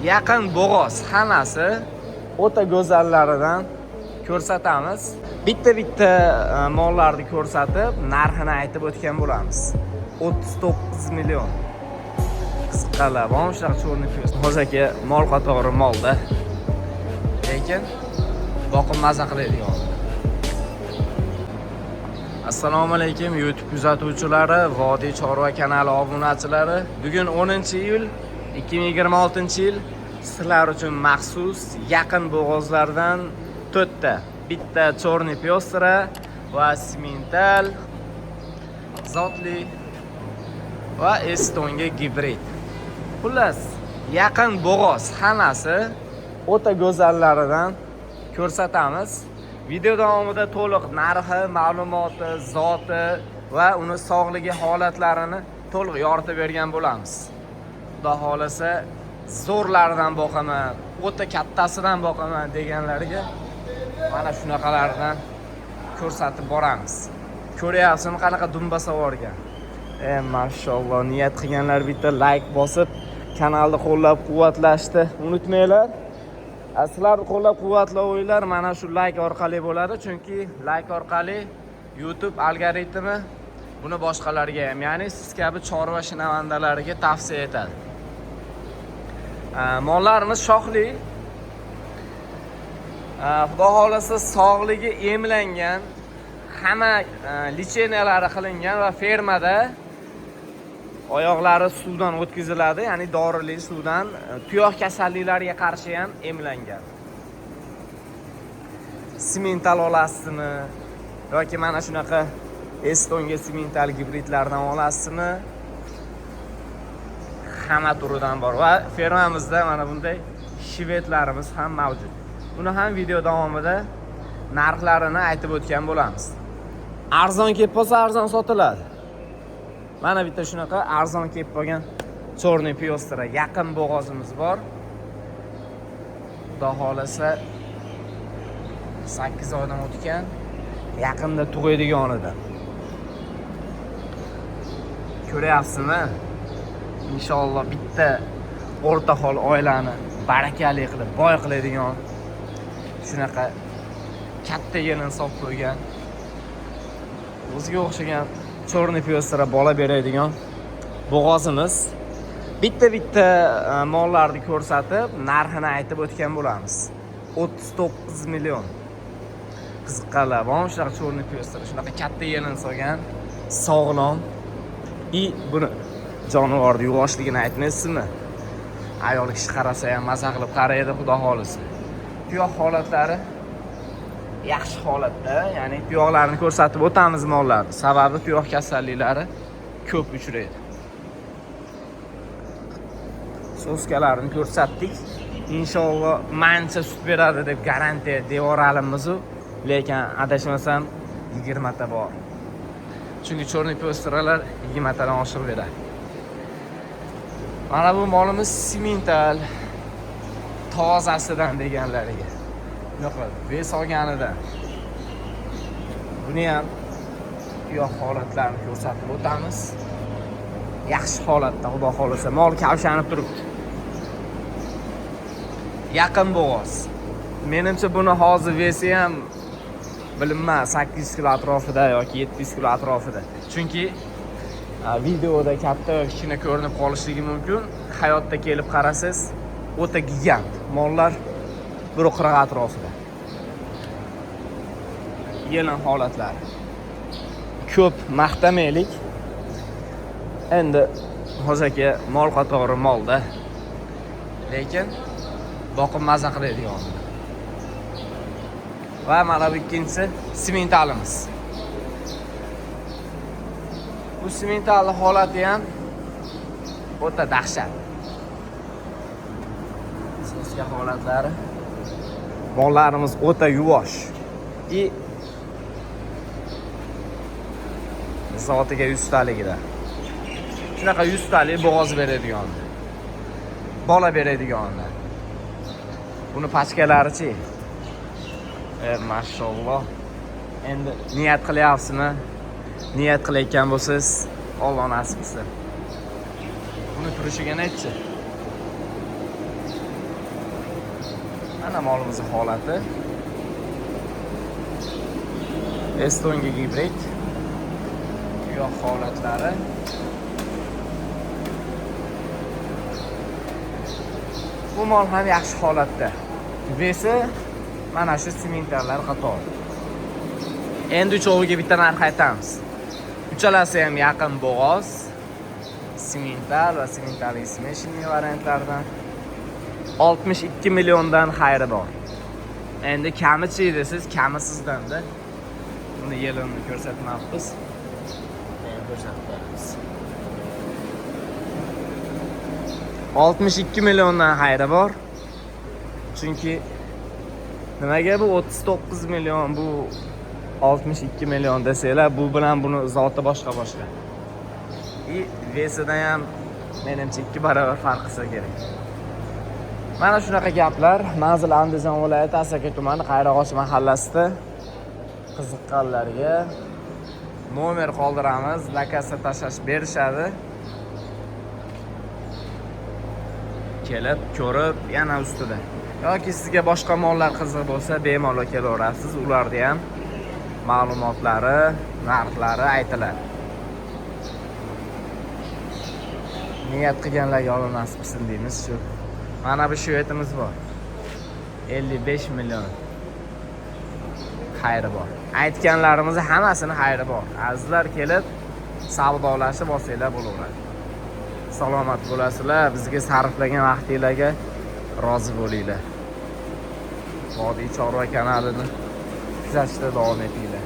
Yaqin bo'g'oz hammasi o'ta go'zallaridan ko'rsatamiz. Bitta-bitta mollarni ko'rsatib, narxini aytib o'tgan bo'lamiz. 39 million. Qiziqqanlar bormi shunaqa чёрный пёс? Ho'j aka, mol qatori molda. Lekin boqib maza qiladigan. Assalomu alaykum YouTube kuzatuvchilari, Vodiy Chorva kanali obunachilari. Bugun 10-iyul 2026-yil sizlar uchun maxsus yaqin bo'g'ozlardan to'rtta, bitta чёрный пёстра va simmental zotli va estonga gibrid. Xullas, yaqin bo'g'oz hammasi o'ta go'zallaridan ko'rsatamiz. Video davomida to'liq narxi, ma'lumoti, zoti va uni sog'ligi holatlarini to'liq yoritib bergan bo'lamiz. Xudo xohlasa, zo'rlaridan boqaman, o'ta kattasidan boqaman deganlarga mana shunaqalardan ko'rsatib boramiz. Ko'ryapsizmi, qanaqa dumba savorgan. Mashalloh, niyat qilganlar bitta like bosib, kanalni qo'llab-quvvatlashni unutmanglar. Sizlarni qo'llab-quvvatlovinglar mana shu like orqali bo'ladi, chunki like orqali YouTube algoritmi buni boshqalarga ham, ya'ni siz kabi chorva shinavandalariga tavsiya etadi. Mollarimiz shoxli. Xudo xohlasa, sog'ligi emlangan, hamma лечения lari qilingan va fermada oyoqlari suvdan o'tkaziladi, ya'ni dorili suvdan, tuyoq kasalliklariga qarshi ham emlangan. Simmental olasizmi yoki mana shunaqa estonga simmental gibridlardan olasizmi? Hamma turidan bor va fermamizda mana bunday shvedlarimiz ham mavjud. Buni ham video davomida narxlarini aytib o'tgan bo'lamiz. Arzon kelib qolsa, arzon sotiladi. Mana bitta shunaqa arzon kelib qolgan чёрный пёстра yaqin bo'g'ozimiz bor. Xudo xohlasa, 8 oydan o'tgan, yaqinda tug'adigan edi. Ko'ryapsizmi? Inshaalloh bitta o'rta hol oilani barakali qilib, boy qiladigan shunaqa katta yelin solib qo'ygan, o'ziga o'xshagan чёрный пёстра bola beradigan bo'g'ozimiz. Bitta bitta mollarni ko'rsatib, narxini aytib o'tgan bo'lamiz. 39 million. Qiziqqanlar bormi shunaqa чёрный пёстра, shunaqa katta yelin solgan, sog'lom и buni jonivorni yuvoshligini aytmaysizmi? Ayol kishi qarasa ham maza qilib qaraydi, xudo xohlasa. Tuyoq holatlari yaxshi holatda, ya'ni tuyoqlarni ko'rsatib o'tamiz mollarni. Sababi tuyoq kasalliklari ko'p uchraydi. Соска larini ko'rsatdik. Inshaalloh mancha sut beradi deb garantiya devoralimiz-u, lekin adashmasam 20 ta bor. Chunki чёрный пёстра lar 20 tadan oshiq beradi. Mana bu molimiz simmental tozasidan deganlariga. Bunaqa вес olganida. Buni ham tuyoq holatlarini ko'rsatib o'tamiz. Yaxshi holatda, xudo xohlasa, mol kavshanib turibdi. Yaqin bo'g'oz. Menimcha, buni hozir вес i ham bilinmas, 800 kilo atrofida yoki 700 kilo atrofida. Chunki videoda katta yoki kichkina ko'rinib qolishligi mumkin. Hayotda kelib qarasangiz, o'ta gigant. Mollar 1,40 atrofida. Yelin holatlari. Ko'p maqtamaylik. Endi hozir aka mol qatori molda. Lekin boqib maza qiladigan. Va mana bu ikkinchisi simmentalimiz. Bu simmentalni holati ham o'ta dahshat. Soska holatlari. Mollarimiz o'ta yuvosh. И zotiga yuztaligida. Shunaqa yuztalik bo'g'oz beradigan. Bola beradigan. Buni pachkalarichi? Mashalloh. Endi niyat qilyapsizmi? Niyat qilayotgan bo'lsangiz, Alloh nasib qilsin. Buni turishiga nechi? Mana molimizni holati. Estonga gibrid. Tuyoq holatlari. Bu mol ham yaxshi holatda. Vesi mana shu sementallar qatori. Endi uchoviga bitta narx aytamiz. Uchalasi ham yaqin bo'g'oz. Semental va sementalli smeshing variantlardan 62 milliondan xayri bor. Endi kamichi desiz, kami sizdan-da. Buni yelini ko'rsatmabmiz. Endi ko'rsatib qo'yamiz. 62 milliondan xayri bor. Chunki nimaga bu 39 million, bu 62 million desanglar, bu bilan buni zoti boshqa-boshqa. И vesidan ham menimcha 2 barobar farq qilsa kerak. Mana shunaqa gaplar. Manzil Andijon viloyati Asaka tumani Qayrag'och mahallasida. Qiziqqanlarga nomer qoldiramiz, lakasa tashlash berishadi. Kelib, ko'rib, yana ustida. Yoki sizga boshqa mollar qiziq bo'lsa, bemalol kelaverasiz. Ularda ham ma'lumotlari, narxlari aytiladi. Niyat qilganlarga Alloh nasib qilsin deymiz shu. Mana bu shuetimiz bor. 55 million. Xayri bor. Aytganlarimizni hammasini xayri bor. Azizlar kelib savdolashib olsanglar bo'laveradi. Salomat bo'lasizlar, bizga sarflagan vaqtinglarga rozi bo'linglar. Vodiy Chorva kanalini kuzatishda davom etinglar.